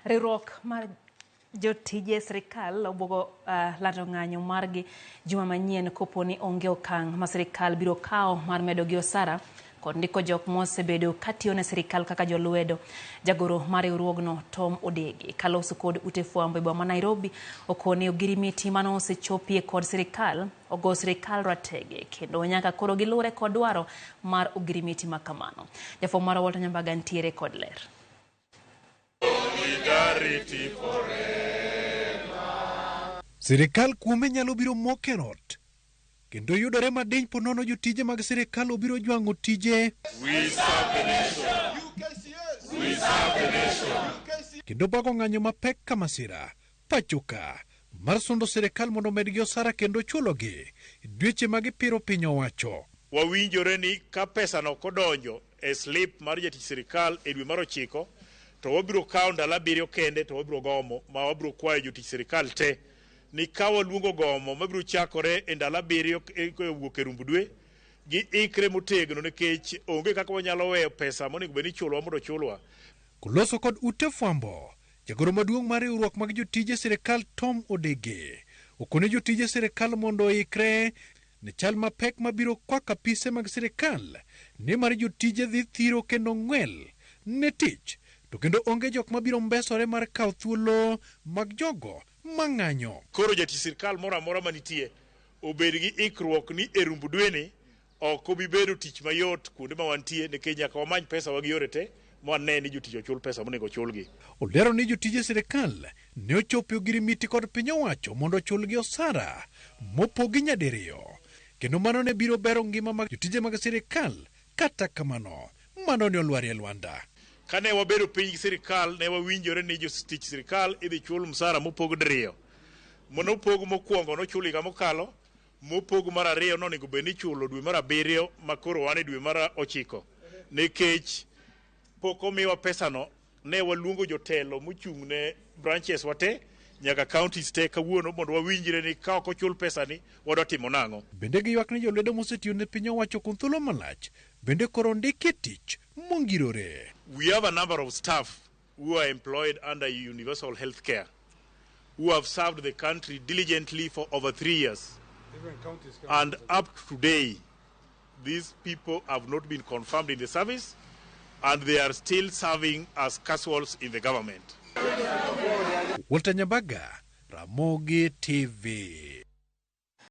Riwruok mar jotije sirikal obwogo lando ng'anyo margi juma manyien kopo ni onge okang' ma sirikal biro kawo mar medogi osara kod ndiko jok mosebedo katiyo ne sirikal kaka jolwedo. Jagoro mar riwruogno Tom Odege kaloso kod ute fwambo e boma ma Nairobi okoni ogirimiti mano osechopie kod sirikal ogo sirikal ratege kendo nyaka koro gilure kod dwaro mar ogirimiti ma kamano. Jafwambo marwa Walter Nyambaga ntiere kod ler. Solidarity forever. Sirikal kuome nyalo biro moke rot kendo yudore madiny ponono jotije mag sirikal obiro jwang'o tije. We serve the nation. We serve the nation. Kendo bago ng'anyo mapek ka masira pachoka mar sundo sirikal mondo omedgi osara kendo chulogi dweche ma gipiro piny owacho. Wawinjore ni ka pesa no kodonjo e slip mar jatich sirikal e dwe mar 9 to wabiro kawo ndalo 7 kende to wabiro gomo ma wabiro kwayo jotich sirikal te ni ka waluongo gomo mabiro chakore e ndalo 7 kowuok e rumb dwe gi ikre motegno nikech onge kaka wanyalo weyo pesa monego bed ni ichulowa mondo ochulwa. Koloso kod ute fwambo, jagoro maduong' mar riwruok mag jotije sirikal Tom Odege okone jotije sirikal mondo oikre ne chal mapek mabiro kwako apise mag sirikal nimar jotije dhi thiro kendo ng'wel ne tich to kendo onge jok mabiro mbesore mar kawo thuolo mag jogo mang'anyo. Koro jatich sirikal moro amora manitie obed gi ikruok ni e rumb dweni ok obi bedo tich mayot kuonde ma wantie nikech nyaka wamany pesa wa gi yore te mwane ni jotich ochul pesa monego ochulgi. Olero ni jotije sirikal ne ochopo e ogirimiti kod piny owacho mondo ochulgi osara mopogi nyadiriyo kendo mano ne biro bero ngima mag jotije mag sirikal. Kata kamano mano ne olwarie lwanda. Kane wabedo piny gi sirikal ne wawinjore ni jotich sirikal idhi chul msara mopog diriyo. Manopog mokwongo nochul higa mokalo, mopog mar ariyo nonego bed ni ichulo dwe mar 7 ma koro wan e dwe mar 9. Nikech pok omiwa pesano, ne waluongo jotelo mochung' ne branches wate nyaka counties te kawuono mondo wawinjre ni ka ok ochul pesani wadwa timo nang'o. Bende giywak ni jolwedo mosetiyo ne piny owacho kuom thuolo malach bende koro ondiki tich mongirore. We have a number of staff who are employed under universal health care who have served the country diligently for over 3 years. And up to today, these people have not been confirmed in the service and they are still serving as casuals in the government. Walter Nyambaga, Ramogi TV.